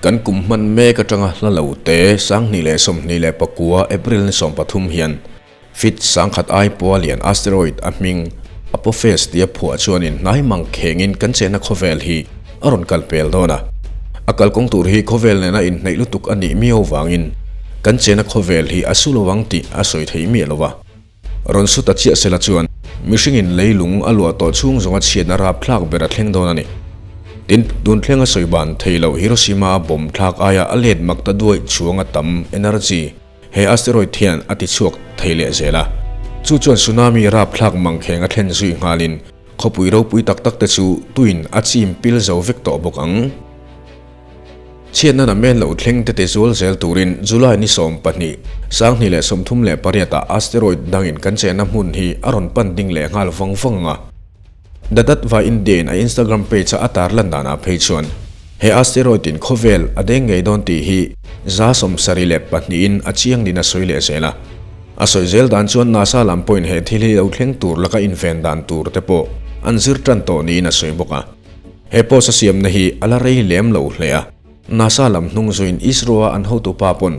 Kan kum hman mek atanga hla lo te 2029 April ni 13 hian feet 1000 ai pawha lian asteroid a hming Apophis tia phuah chuanin hnai mang khengin kan chenna khawvel hi a rawn kal pel dawn a. A kalkawng tur hi khawvel nena inhnaih lutuk a nih miau vangin kan chenna khawvel hi a su lo ang tih a sawi thei miah lo va. Rawn su ta chiah sela chuan mihringin leilung a luah tawh chhung zawnga chhiatna rapthlak ber a thleng dawn a ni. Tin, tun thlenga sawi ban thei loh Hiroshima a bomb thlak aia a let mak ta duaih chhuanga tam energy he asteroid hian a ti chhuak thei leh zel a. Chu chuan tsunami rapthlak mangkheng a thlen zui nghalin khawpui ropui tak tak te chu tuin a chim pil zo vek tawh bawk ang. Chhiatna namen lo thleng te tizual zel turin July ni 12, 2038 ah asteroid dangin kan chenna hmun hi a rawn pan ding leh nghal vang vang ang a. Dadat va India-in a Instagram page-a a tarlan danah phei chuan he asteroid in khawvel a deng ngei dawn tih hi 72% in a chiang niin a sawi leh zel a. A sawi zel dan chuan NASA lam pawhin he thil hi lo thleng tur laka inven dan tur te pawh an zir tan tawh niin a sawi bawk a. He post a siamna hi a la rei lem lo hle a, NASA lam hnung zuiin ISRO-a an hotupa pawn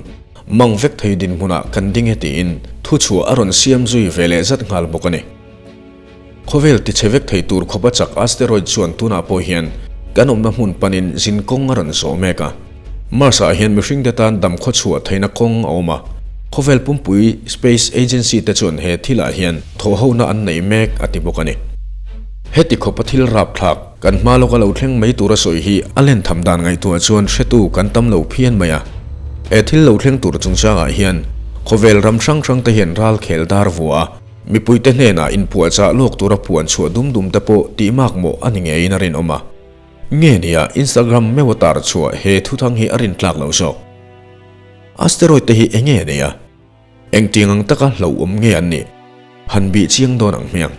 mang vek thei dinhmunah kan ding e tiin thuchhuah a rawn siam zui ve leh zat nghal bawk a ni. Khawvel tichhe vek thei tur khawpa chak asteroid chuan tunah pawh hian kan awmna hmun panin zin kawng a rawn zawh mek a. Mars-ah hian mihringte tan dam khawchhuah theihna kawng a awm a, khawvel pumpui space agency te chuan he thilah hian thawhhona an nei mek a ti bawk a ni. Heti khawpa thil rapthlak kan hma lawka lo thleng mai tura sawi hi a len tham dan ngaihtuah chuan hretu kan tam lo phian mai a. He thil lo thleng tur chungchangah hian khawvel ram hrang hrang te hian ral khel dar vua a, mipuite hnenah inpuahchah lawk tura puan chhuah dum dum te pawh tih makmawh a ni ngeiin a rinawm a. Nge nia Instagram meuh a tar chhuah he thuthang hi a rin tlak lo zawk. Asteroid te hi enge nia? Engtiang ang taka hlauhawm nge an nih? Han bih chiang dawn ang hmiang.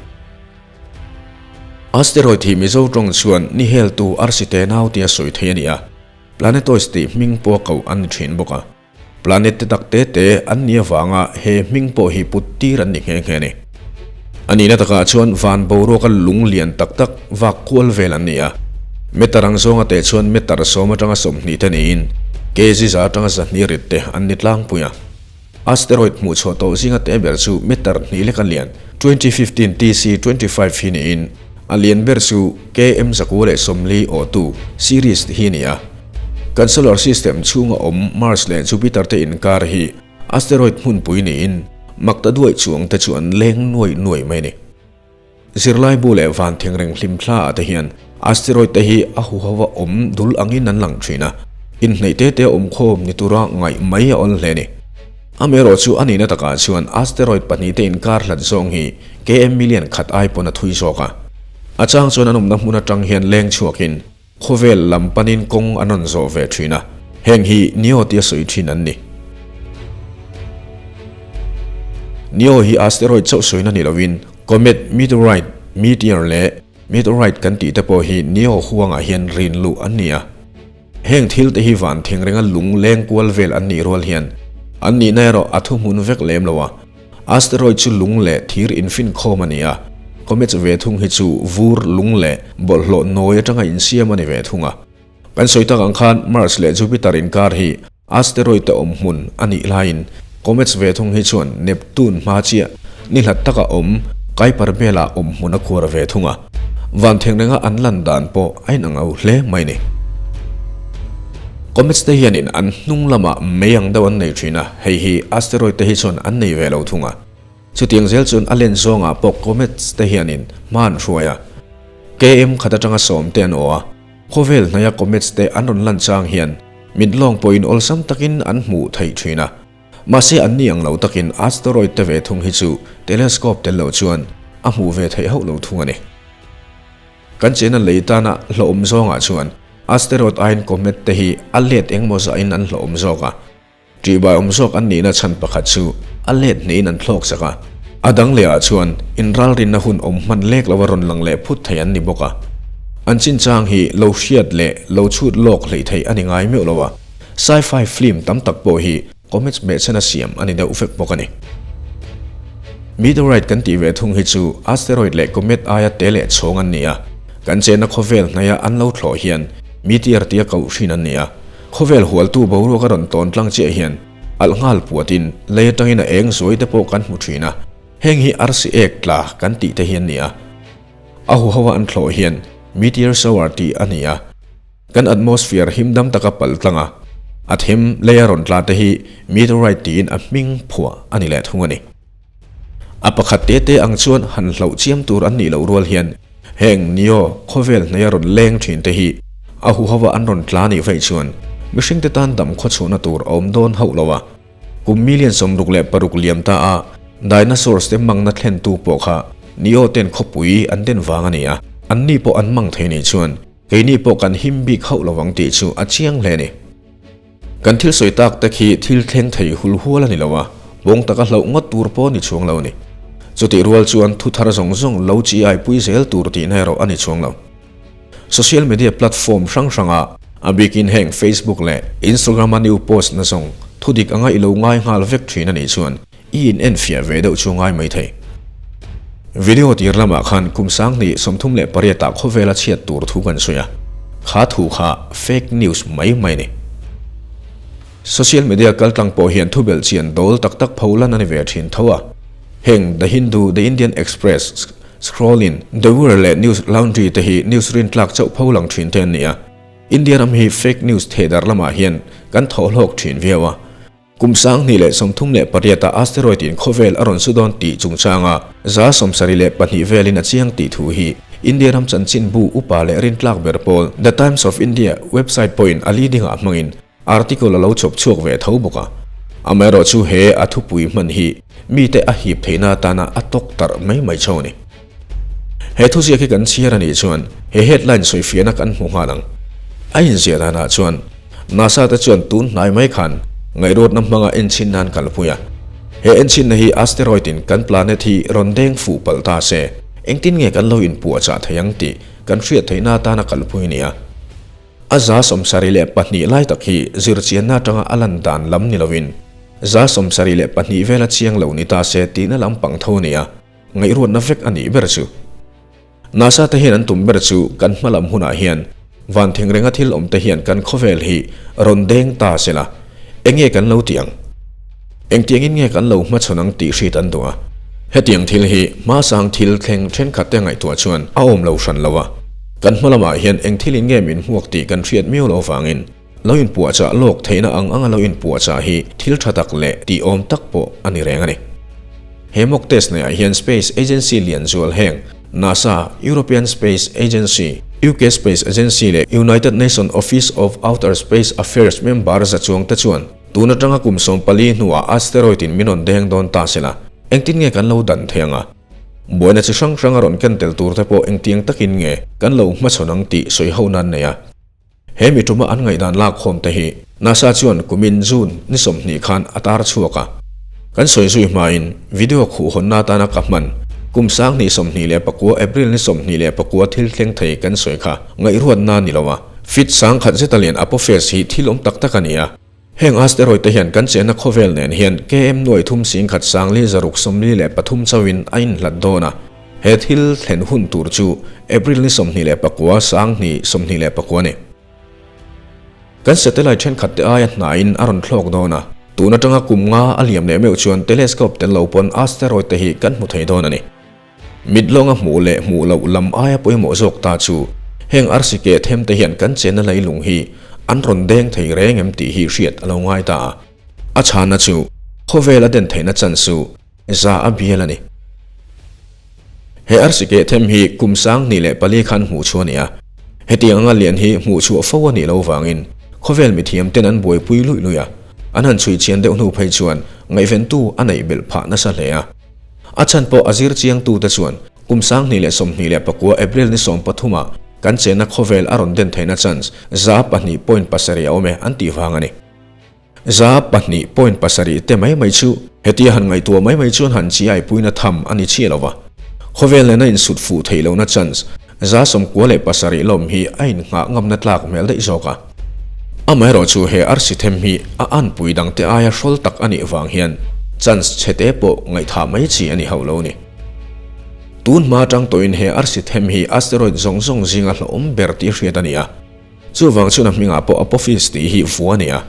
Asteroid hi Mizo tawng chuan ni heltu arsi te nau tia sawi thei a ni a, planetoids tih hming pawh a koh an ni thin bawk a. Planet te tak te te an nih avanga he hming pawh hi put tir an ni nghe nghe a ni. A nihna takah chuan van boruaka lung lian tak tak vak kual vel an ni a. Meter ang zawnga teh chuan meter 10 atanga 20 te niin kg za atanga 200 rit te an ni tlangpui a. Asteroid hmuh chhuah tawh zinga te ber chu meter hnih lek a lian, 2015 TC 25 hi niin a lian ber chu KM 940 awhtu series hi a ni a. Kan solar system chhunga awm Mars leh Jupiter te inkar hi asteroid hmunpui niin makta duaih chuang te chu an leng nuai nuai mai a ni. Zirlaibu leh van thengreng hlimthla ah te hian asteroid te hi a huhova awm dul angin an lang thin a, inhneih te te awm khawm ni tura ngaih mai a awl hle a ni. Amaherawh chu a nihna takah chuan asteroid pahnih te inkar hlat zawng hi km million khat ai pawn a thui zawk a. A chang chuan an awmna hmun atang hian leng chhuakin Khawvel lam panin kawng an rawn zawh ve thin a, heng hi Neo tia sawi thin an ni. Neo hi asteroid chauh sawina ni lovin comet, meteorite, meteor leh meteorite kan tih te pawh hi Neo huangah hian rin luh an ni a. Heng thil te hi van thengrenga lung leng kual vel an nih rual hian an nihna erawh a thuhmun vek lem lo a. Asteroid chu lung leh thir infinkhawm a ni a, comets ve thung hi chu vur, lung leh bawlhhlawh nawi atanga insiam a ni ve thung a. Kan sawi tak ang khan Mars leh Jupiter inkar hi asteroid te awm hmun a nih laiin comets ve thung hi chuan Neptune hma chiah ni hlat taka awm Kuiper Belt-ah awm hmun a khuar ve thung a. Van thengrenga an lan dan pawh a inang au hle mai ni. Comets te hianin an hnung lamah mei ang deuh an nei thin a, hei hi asteroid te hi chuan an nei ve lo thung a. Chutiang zel chuan a len zawngah pawh comets te hianin hma an hruai a. KM khat atanga 10 te an aw a, khawvel hnaia comets te an rawn lan chang hian mit lawng pawhin awlsam takin an hmuh theih thin a. Mahse an ni ang lo takin asteroid te ve thung hi chu telescope tel lo chuan a hmuh ve theih hauh lo thung a ni. Kan chena lei tana hlawhawm zawngah chuan asteroid aiin comet te hi a let engmaw zahin an hlawhawm zawk a. Ṭihbai awm zawk an nihna chhan pakhat chu a let hnihin an thlawk sak a. A dang lehah chuan inralrinna hun awm hman lek lova rawn lang leh phut thei an ni bawk a. An chinchang hi lo hriat leh lo chhut lawk hleih theih a ni ngai meuh lo a. Sci-fi film tam tak pawh hi comets hmehchhena siam a ni deuh vek bawk a ni. Meteorite kan tih ve thung hi chu asteroid leh comet aia te leh chhawng an ni a, kan chenna khawvel hnaia an lo thlawh hian meteor tia koh hrin an ni a. Khawvel hualtu boruak a rawn tawn tlang chiah hian alh nghal puatin lei atangin a eng zuai te pawh kan hmu thin a, heng hi arsi ek tla kan tih te hi an ni a. A huho a an thlawh hian meteor shower tih a ni a, kan atmosphere him dam taka pal tlang a, a them lei a rawn tla te hi meteorite tiin a hming phuah a ni leh thung a ni. A pakhat te te ang chuan han hlauh chiam tur an nih loh rual hian heng Neo khawvel hnaia rawn leng thin te hi a huho a an rawn tla nih vaih chuan mihring te tan dam khawchhuahna tur a awm dawn hauh lo a. Kum million 66 liam ta a dinosaurs te mangna thlentu pawh kha Neo ten khawpui an den vang a ni a, anni pawh an mang thei nih chuan keini pawh kan him bik hauh lo ang tih chu a chiang hle a ni. Kan thil sawi tak te khi thil thleng thei hul hual a ni lo a, bawng taka hlauh ngawt tur pawh a ni chuang lo a ni. Chutih rual chuan thu thar zawng zawng lo chi ai pui zel tur tihna erawh a ni chuang lo. Social media platform hrang hranga a bikin heng Facebook leh Instagram a new post na zawng thu dik anga i lo ngai nghal vek thin a nih chuan i in enfiah ve deuh chu ngai mai thei. Video tir lamah khan kum 2038 ah khawvela chhiat tur thu kan sawi a, kha thu kha fake news mai mai a ni. Social media kaltlang pawh hian thubelh chian dawl tak tak pho lan a ni ve thin tho a, heng The Hindu, The Indian Express, Scrolling, The Wire leh News Laundry te hi news rintlak chauh pho lang thin te an ni a, India ram hi fake news thehdar lamah hian kan thawhhlawk thin viau a. Kum 2038 ah asteroid in khawvel a rawn su dawn tih chungchanga 72% velin a chiang tih thu hi India ram chanchinbu upa leh rintlak ber pawl The Times of India website pawhin a leading ah hmangin article a lo chawp chhuak ve tho bawk a. Amaherawhchu he a thupui hman hi mite a hip theihna atana a tawk tarh mai mai chho a ni. He thuziak hi kan chhiar a nih chuan he headline sawifiahna kan hmu nghal ang. A inziah danah chuan NASA te chuan tun hnai mai khan ngaihruatna hmanga enchhin nan kalpui a. He enchhinna hi asteroid in kan planet hi rawn deng fuh palh ta se, engtin nge kan lo inpuahchah thei ang tih kan hriat theihna atana kalpui a ni a. A 72% lai tak hi zirchianna atanga a lan dan lam ni lovin 72% vela chiang lo ni ta se tihna lampang tho a ni a. Ngaihruatna vek a nih ber chu. NASA te hian an tum ber chu kan hma lam hunah hian van thingrenga thil awm te hian kan khawvel hi rawn deng ta se la, enge kan lo tih ang? Engtiangin nge kan lo hmachhawn ang tih hriat an duh a. Hetiang thil hi hmasang thil thleng thenkhat te ngaihtuah chuan a awm lo hran lo a. Kan hma lamah hian eng thilin nge min hmuak tih kan hriat miau lo avangin lo inpuahchah lawk theihna ang anga lo inpuahchah hi thil tha tak leh tih awm tak pawh a ni reng a ni. He mock test neihah hian space agency lian zual heng NASA, European Space Agency, UK Space Agency leh United Nations Office of Outer Space Affairs member za chuang te chuan tun atanga kum 14 hnuah asteroid in min rawn deng dawn ta sela engtin nge kan lo dan thei ang a? Buaina chi hrang hrang a rawn ken tel tur te pawh engtiang takin nge kan lo hmachhawn ang tih sawi ho nan nei a. He mi tuma an ngaihdan lakkhawm te hi NASA chuan kumin June ni 20 khan a tar chhuak a. Kan sawi zui hmain video khuhhawnna atana ka hman kum 2029 April ni 29 thil thleng thei kan sawi kha ngaihruatna ni lo a, feet 1000 zeta lian Apophis hi thil awm tak tak a ni a. Heng asteroid te hian kan chenna khawvel nen hian KM 36,643 chauhin a inhlat dawn a. He thil thlen hun tur chu April ni 29 2029 a ni. Kan satellite thenkhat te aia hnaiin a rawn thlawk dawn a, tun atanga kum nga a liam leh meuh chuan telescope tel lo pawn asteroid te hi kan hmu thei dawn a ni. Mit lawnga hmuh leh hmuh loh lam aia pawimawh zawk ta chu heng arsi keh them te hian kan chenna leilung hi an rawn deng thei reng em tih hi hriat a lo ngai ta a. A chhanna chu khawvel a den theihna chan chu za a bial a ni. He arsi keh them hi kum 2004 khan hmuh chhuah a ni a. Hetiang anga lian hi hmuh chhuah fo a nih lo vangin khawvel mithiam ten an buaipui luih luih a. An han chhui chian deuh hnu phei chuan ngaihventu a neih belh phah nasa hle a. A chhan pawh a zir chiangtute chuan kum 2029 April ni 13 ah kan chenna khawvel a rawn den theihna chance 2.7% a awm e an tih vang a ni. 2.7 te mai mai chu hetia han ngaihtuah mai mai chuan han chi aipuina tham a ni chiah lo va. Khawvel nena insut fuh theih lohna chance 97% lawm hi a innghah ngamna tlak hmel daih zawk a. Amaherawhchu he arsi them hi a anpui dangte aia hrawl tak a nih vang hian chance chhete pawh ngaihthah mai chi a ni hauh lo ni. Tun hma atang tawhin he arsi them hi asteroid zawng zawng zinga hlauhawm ber tih hriat a ni a. Chuvang chuan a hmingah pawh Apophis tih hi vua a ni a.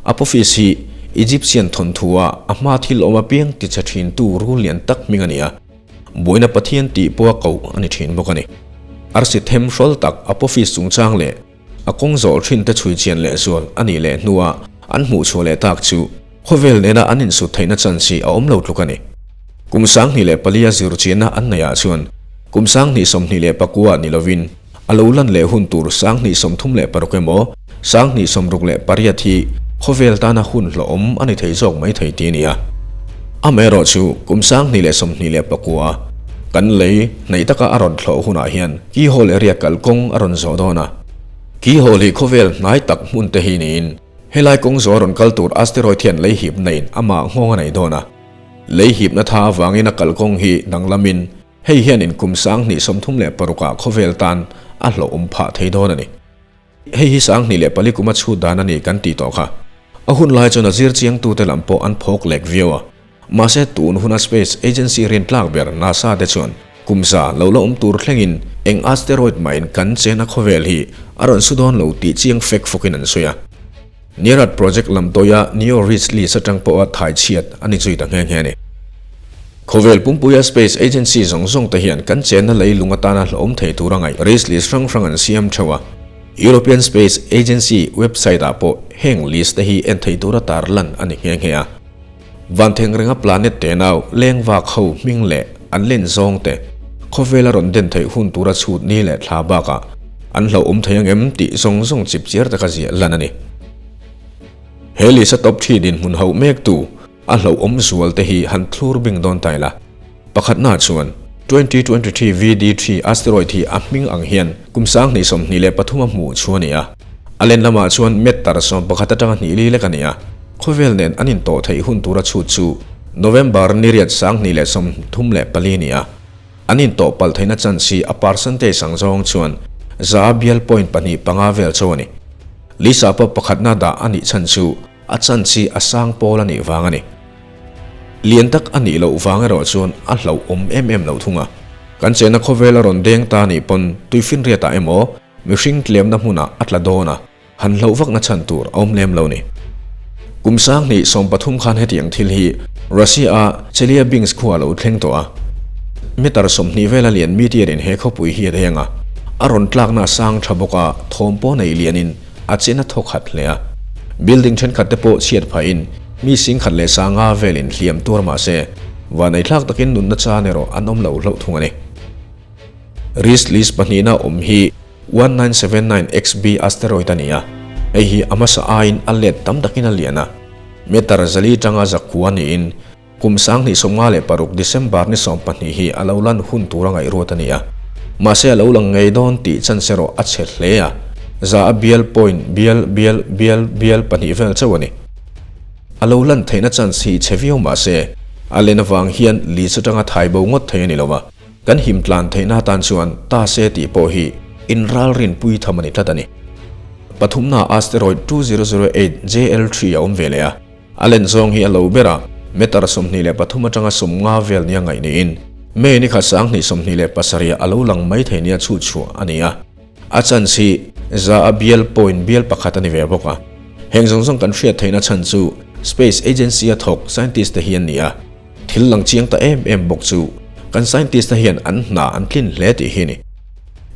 Apophis hi Egyptian thawnthua a hma thil awm apiang tichhe thintu rul lian tak hming a ni a. Buaina Pathian tih pawha koh a ni thin bawk a ni. Arsi them hrawl tak Apophis chungchang leh a kawng zawh thin te chhui chian leh zual a nih leh hnua an hmuh chhuah leh tak chu khawvel nena an insut theihna chance hi a awm lo tluk a ni. Kum 2004 a zir chianna an neihah chuan kum 2029 ah ni lovin a lo lan leh hun tur 2036 emaw 2068 hi khawvel tana hun hlawhawm a ni thei zawk mai thei ti a ni a. Amaherawhchu kum 2029 a kan lei hnaih taka a rawn thlawh hunah hian Keyhole area kalkawng a rawn zawh dawn a. Keyhole hi khawvel hnai tak hmun te hi niin helai kawng zawh a rawn kal tur asteroid hian lei hipna in amah nghawng a nei dawn a. Lei hipna tha avangin a kalkawng hi danglamin hei hianin kum 2036 ah khawvel tan a hlawhawm phah thei dawn a ni. Hei hi 2004 kuma chhut dan a ni kan tih tawh kha. A hun lai chuan a zir chiangtute lam pawh an phawk lek viau a. Mahse tun huna space agency rin tlak ber NASA te chuan kum za lo la awm tur thlengin eng asteroid mahin kan chena khawvel hi a rawn su dawn lo tih chiang fek fawkin an sawi a. Nearad project lam tawia Neo Ridge list atang pawha thai chhiat a ni zui ta nghe nghe a ni. Khawvel pumpuia space agency zawng zawng te hian kan chenna leilung atana hlawm thei tura ngaih risk list hrang hrang an siam theuh a. European Space Agency website ah pawh heng list te hi en thei tura tar lan a ni nghe nghe a. Van theng renga planet tenau leng vak ho hming leh an len zawng te khawvela rawn den theih hun tura chhut ni leh thla bakah an hlauhawm thei angem tih zawng zawng chip chiar taka ziah lan a ni. He list a top thi dinhmun hauh mektu A hlauhawm zual te hi han thlur bing dawn ta ila. Pakhatna chuan, 2023 VD3 asteroid hi a hming ang hian kum 2023 a hmuh chu a ni a. A len lamah chuan meter 11 atanga hnih li lek a ni a. Khawvel nen an intawh theih hun tura chhut chu November ni riat 2034 a ni a. An intawh palh theihna chance hi a percentage ang zawng chuan za bial point pahnih panga vel chauh a ni. Lisa pawh pakhatna dah a nih chhan chu A chan chi a sang pawl a nih vang a ni. Lian tak a nih loh vang erawh chuan a hlauhawm em em lo thung a. Kan chenna khawvel a rawn deng ta nih pawn tuifinriatah emaw mihring tlemna hmunah a tla dawn a, han hlauh vakna chhan tur a awm lem lo ni. Kum 2030 khan hetiang thil hi Russia-a Chelyabinsk khua a lo thleng tawh a. Meter 20 vela lian meteor in he khawpui hi a deng a, a rawn tlakna a sang tha bawk a, thawm pawh nei lianin A chen a thawk khat hle a. Building thenkhat te pawh chhiat phahin mi singkhat leh sanga velin hliam tuar mah se, vanaithlak takin nunna chan erawh an awm lo hlauh thung a ni. Risk list pahnihna awm hi 1979 XB asteroid a ni a, hei hi a hmasa aiin a let tam takin a lian a, meter zali tanga zakua niin Kum 2056 December ni 12 hi a lo lan hun tur a ngaihruat a ni a. Mahse a lo lang ngei dawn tih chance erawh a chhe hle a, za a bial point bial bial bial bial pahnih vel chauh a ni. A lo lan theihna chance hi chhe viau mahse a len avang hian list atanga thai bo ngawt thei a ni lo va, kan him tlan theihna atan chuan ta se tih pawh hi inralrin pui tham a ni tlat a ni. Pathumna asteroid 2008 JL3 a awm ve leh a. A len zawng hi a lo ber a, meter 23 atanga 50 vel nia ngaih niin May ni khat 2027 a lo lang mai thei nia chhut chhuah a ni a. A chance hi za a bial point bial pakhat a ni ve bawk a. Heng zawng zawng kan hriat theihna chhan chu Space Agency a thawk scientist te hi an ni a. Thil lang chiang ta em em bawk chu kan scientist te hian an hna an tlin hle tih hi a ni.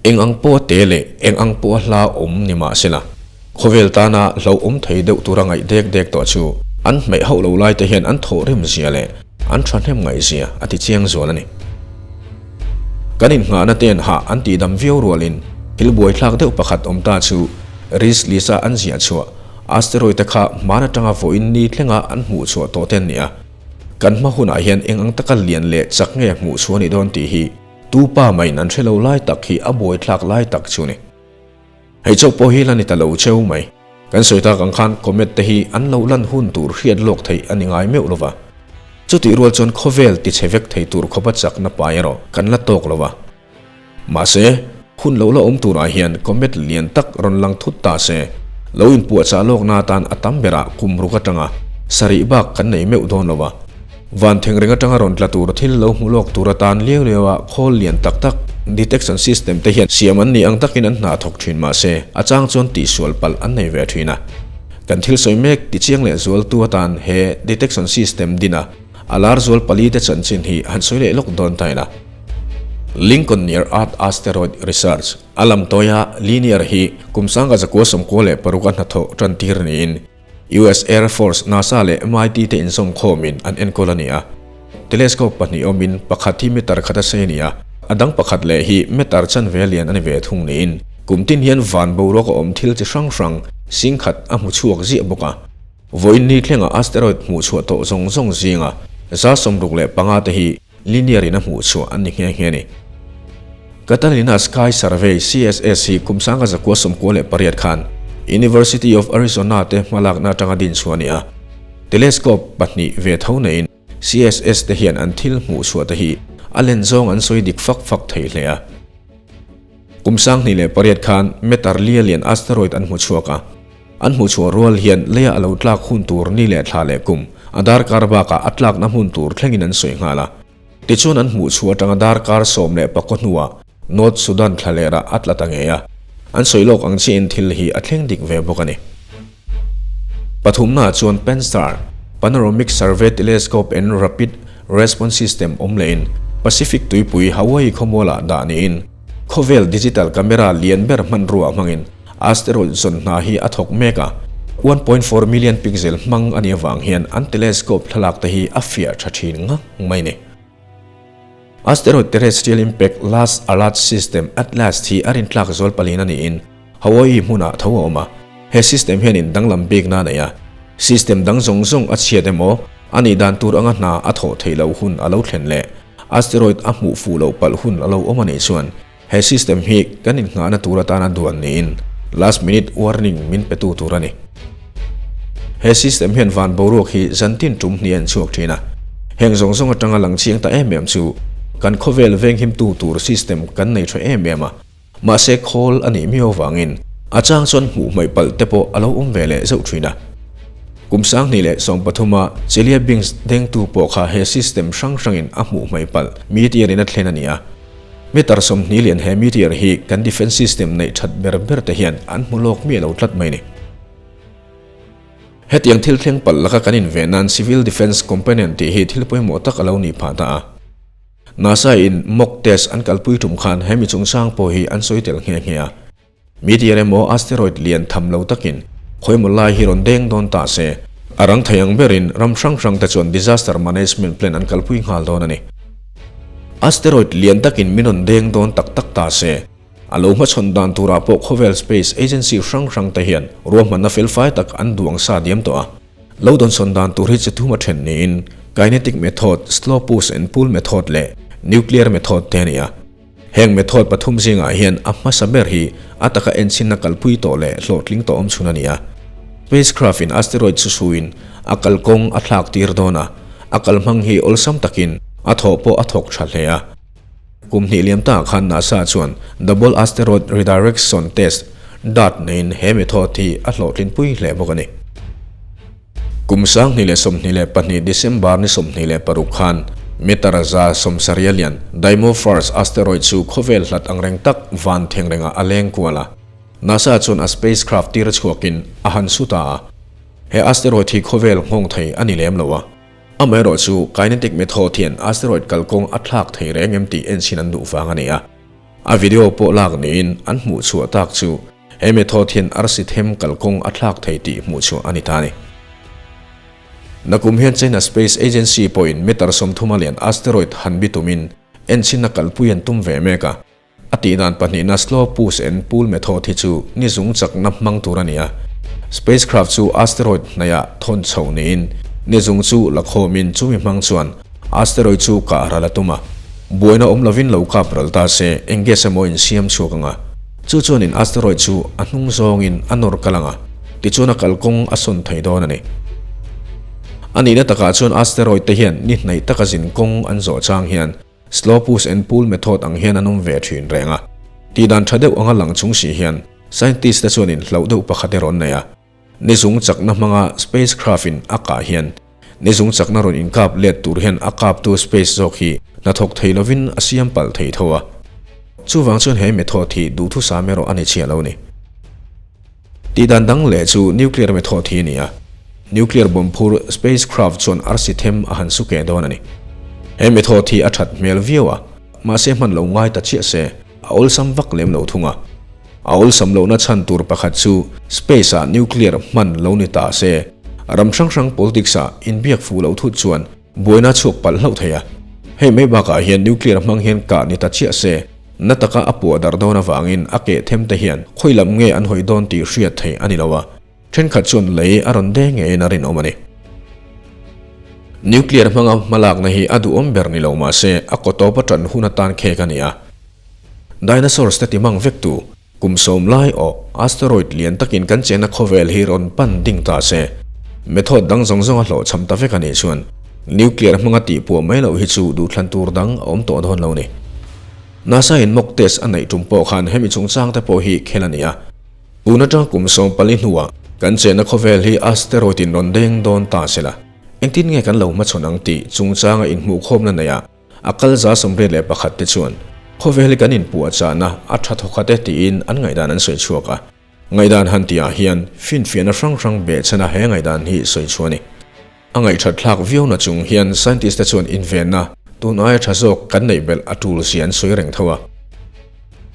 Eng ang pawh a te leh eng ang pawh a hla awm ni mahsela, Khawvel tana hlauhawm thei deuh tura ngaih dek dek tawh chu an hmeih hauh lo lai te hian an thawhrim zia leh an thahnem ngaih zia a ti chiang zual a ni. Kan innghahna ten hah an tihdam viau rualin thil buaithlak deuh pakhat awm ta chu Risk list-a an ziah chhuah asteroid te kha hman atanga vawiin ni thlenga an hmuh chhuah tawh te an ni a. Kan hma hunah hian eng ang taka lian leh chak nge hmuh chhuah a nih dawn tih hi tu pa mahin an hre lo lai tak hi a buaithlak lai tak chu a ni. Hei chauh pawh hi la ni ta lo cheu mai. Kan sawi tak ang khan comet te hi an lo lan hun tur hriat lawk theih a ni ngai meuh lova. Chutih rual chuan khawvel ti chhe vek thei tur khawpa chakna pai erawh kan la tawk lova. Mahse, hun lo la awm turah hian comet lian tak rawn lang thut ta se, lo inpuahchah lawkna atan a tam berah kum ruk atanga sarih bak kan nei meuh dawn lova. Van theng reng atanga rawn tla tur thil lo hmu lawk tur atan liau liau a khawl lian tak tak Detection system te hian siam an nih ang takin an hna thawk thin mah se, a chang chuan tihsual palh an nei ve thin a. Kan thil sawi mek tichiang leh zualtu atan he detection system dina a lar zual pali te chanchin hi han sawi leh lawk dawn ta ila. Lincoln Near Earth Asteroid Research a lamtawia Linear hi kum sangha zakua 96 a hnathawh tantir niin US Air Force, NASA leh MIT te inzawmkhawmin an enkawl a ni a. Telescope pahnih awmin pakhat hi meter khat a sei a ni a, a dang pakhat leh hi meter chanve lian a ni ve thung niin kum tin hian van boruak a awm thil chi hrang hrang sing khat a hmu chhuak ziah bawk a. Vawiin ni thlenga asteroid hmuh chhuah tawh zawng zawng zinga 65 te hi Linear in a hmuh chhuah an ni nghe nghe a ni. Catalina Sky Survey, CSS, hi kum 1998 khan University of Arizona te hmalakna atanga din chhuah a ni a. Telescope pahnih ve tho neiin CSS te hian an thil hmuh chhuah te hi a len zawng an sawi dik fak fak thei hle a. Kum 2008 khan meter lia lian asteroid an hmu chhuak a. An hmuh chhuah rual hian leia a lo tlak hun tur ni leh thla leh kum a darkar bakah a tlakna hmun tur thlengin an sawi nghal a. Tichuan an hmuh chhuah atanga darkar 11 hnuah North Sudan thla lerah a tla ta ngei a. An sawi lawk ang chiahin thil hi a thleng dik ve bawk a ni. Pathumnaah chuan PanStar, Panoramic Survey Telescope and Rapid Response System awm lehin Pacific tuipui Hawaii khawmualah dah niin khawvel digital camera lian ber hmanrua hmangin Asteroid zawn hna hi a thawk mek a, 1.4 million pixel hmang a nih avang hian an telescope thlalak te hi a fiah tha thin ngang mai ni. Asteroid Terrestrial Impact Last Alert System, ATLAST, hi a rintlak zual palin a niin Hawaii hmunah tho a awm a. He system hianin danglam bikna a nei a, system dang zawng zawng a chhiat emaw, a nih dan tur anga hna a thawh theih loh hun a lo thlen leh asteroid a hmuh fuh loh palh hun a lo awm a nih chuan He system hi kan inngahna tur atana duan niin last minute warning min petu tur a ni. He system hian van boruak hi zantin tum hnih a inchhuak thin a. Heng zawng zawng atanga lang chiang ta em em chu kan khawvel venghimtu tur system kan nei tha em em a, mahse khawl a nih miau avangin a chang chuan hmuh hmaih palh te pawh a lo awm ve leh zauh thin a. Kum 2013 a Chelyabinsk dengtu pawh kha he system hrang hrangin a hmuh hmaih palh meteor in a thlen a ni a. Meter 20 lian he meteor hi kan defence system neih that ber ber te hian an hmu lawk miah lo tlat mai ni. Hetiang thil thleng palh laka kan inve nan civil defence component tih hi thil pawimawh tak a lo nih phah ta a. NASA in mock test an kalpui tum khan hemi chungchang pawh hi an sawi tel nghe nghe a. Meteor emaw asteroid lian tham lo takin khawimaw lai hi rawn deng dawn ta se, a rang thei ang berin ram hrang hrang te chuan disaster management plan an kalpui nghal dawn a ni. Asteroid lian takin min rawn deng dawn tak tak ta se, a lo hmachhawn dan turah pawh khawvel space agency hrang hrang te hian ruahmanna felfai tak an duang sa diam tawh a. Lo dawnsawn dan tur hi chi thum a then niin kinetic method, slow push and pull method leh nuclear method te a ni a. Heng method pathum zingah hian a hmasa ber hi a taka enchinna kalpui tawh leh hlawhtling tawh awm chhun a ni a. Spacecraft in asteroid chu suin a kalkawng a thlak tir dawn a, a kalhmang hi awlsam takin a thawh pawh a thawk tha hle a. Kum hnih liam ta khan NASA chuan Double Asteroid Redirection Test, dart, neiin he method hi a hlawhtlinpui hle bawk a ni. Kum 2022 December ni 26 khan meter 170 lian Dimorphos asteroid chu khawvel hlat angreng tak van theng rengah a leng kual a. NASA chuan a spacecraft tir chhuakin a han su ta a. He asteroid hi khawvel nghawng thei a ni lem lo a. Amaherawh chu kinetic method hian asteroid kalkawng a thlak thei reng em tih enchhin an duh vang a ni a. A video pawh lak niin an hmuh chhuah tak chu he method hian arsi them kalkawng a thlak thei tih hmuh chhuah a ni ta a ni. Nakum hian China Space Agency pawhin meter 30 a lian asteroid han bi tumin enchhinna kalpui an tum ve mek a. A tih dan pahnihna slow push and pull method hi chu ni zung chakna hmang tur a ni a. Spacecraft chu asteroid hnaihah thawn chho niin ni zung chu la khawmin chumi hmang chuan Asteroid chu kah ral a tum a, buaina awm lovin lo kap ral ta se eng gas emaw in siam chhuak ang a, chu chuanin asteroid chu a hnung zawngin a nawr kal ang a, tichuan a kalkawng a sawn thei dawn a ni. A nihna takah chuan asteroid te hian ni hnaih taka zin kawng an zawh chang hian slow push and pull method ang hian an awm ve thin reng a, tihdan tha deuh anga lang chung si hian scientist te chuanin hlauh deuh pakhat erawh an nei a. Ni zung chakna hmanga spacecraft in a kah hian ni zung chakna rawn inkap let tur hian a kaptu space zawk hi hnathawk thei lovin a siam palh thei tho a. Chuvang chuan he method hi duhthusam erawh a ni chiah lo a ni. Tihdan dang leh chu nuclear method hi a ni a. Nuclear bomb phur spacecraft chuan arsi them a han su keh dawn a ni. He method hi a that hmel viau a, mahse hman lo ngai ta chiah se, a awlsam vak lem lo thung a. A awlsam lohna chhan tur pakhat chu space ah nuclear hman lo ni ta se, ram hrang hrang politics ah inbiak fuh loh thut chuan Buaina chhuak palh hlauh thei a. Hei mai bakah hian nuclear hmang hian kah ni ta chiah se, na taka a puah darh dawn avangin a keh them te hian khawi lam nge an hawi dawn tih hriat theih a ni lo a, thenkhat chuan lei a rawn deng ngeiin a rinawm a ni. Nuclear hmanga hmalakna hi a duhawm ber ni lo mah se a kaw tawp a tan hun atan khek a ni a. Dinosaurs te ti mang vek tu, Kum sawm lai awh, asteroid lian takin kan chenna khawvel hi rawn pan ding ta se. Method dang zawng zawng a hlawhchham ta vek a nih chuan nuclear hmanga tihpuah mai loh hi chu duhthlan tur dang a awm tawh dawn lo ni. NASA in mock test a neih tum pawh khan hemi chungchang te pawh hi khel a ni a. Tun atang kum 14 hnuah kan chenna khawvel hi asteroid in rawn deng dawn ta se la, engtin nge kan lo hmachhawn ang tih chungchanga inhmuhkhawmna neihah A kal 81 te chuan khawvel hi kan inpuah chahna a tha thawkhat e tiin an ngaihdan an sawi chhuak a. Ngaihdan han tihah hian finfiahna hrang hrang behchhana he ngaihdan hi sawi chhuah a ni. A ngaihthat thlak viauna chung hian scientist te chuan invenna tun aia tha zawk kan neih belh a tul zia an sawi reng tho a.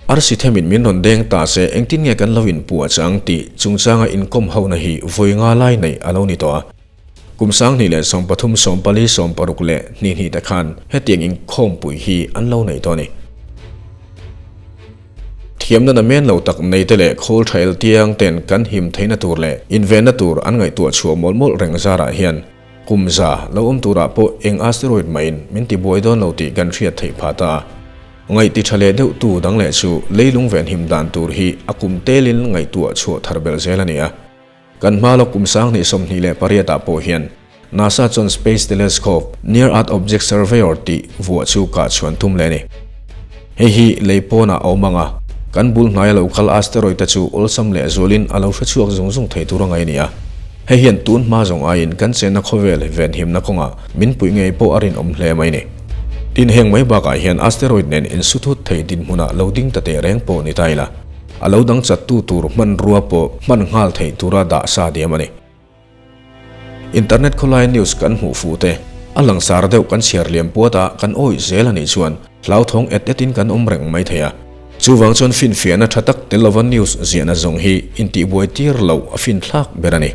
Arsi themin min rawn deng ta se engtin nge kan lo inpuah chah ang tih chungchanga inkawm hona hi vawi nga lai neih a lo ni tawh a. Kum 2013, 14, 16 leh hnih hnih te khan hetiang inkhawmpui hi an lo nei tawh a ni. Thiamna namen lo tak nei te leh khawl tha el tiang ten kan him theihna tur leh invenna tur an ngaihtuah chhuah mawlh mawlh reng zarah hian kum za lo awm turah pawh eng asteroid mahin min tibuai dawn lo tih kan hriat theih phah ta a. Ngaihti tha leh deuh tu dang leh chu leilung venhim dan tur hi a kum telin ngaihtuah chhuah thar belh zel a ni a. Kan hma lawk kum 2028 ah pawh hian NASA chuan Space Telescope Near Earth Object Surveyor tih vuah chu kah chhuan tum leh a ni. Hei hi lei pawnah a awm ang a, kan bul hnaia lo kal asteroid te chu awlsam leh zualin a lo hre chhuak zung zung thei tur a ngaih a ni a. Hei hian tun hma zawng aiin kan chenna khawvel venhimna kawngah min puih ngei pawh a rinawm hle mai ni. Tin, heng mai bakah hian asteroid nen insuthut thei dinhmunah lo ding ta teh reng pawh ni ta ila. A lo dang chattu tur hmanrua pawh hman nghal theih tura dah sa diam a ni. Internet khawlai news kan hmuh fuh te, a langsar deuh kan chhiar liam puat a kan awih zel a nih chuan hlauthawng et etin kan awm reng mai thei a. Chuvang chuan finfiahna tha tak tel lova news ziahna zawng hi intihbuai tir loh a finthlak ber a ni.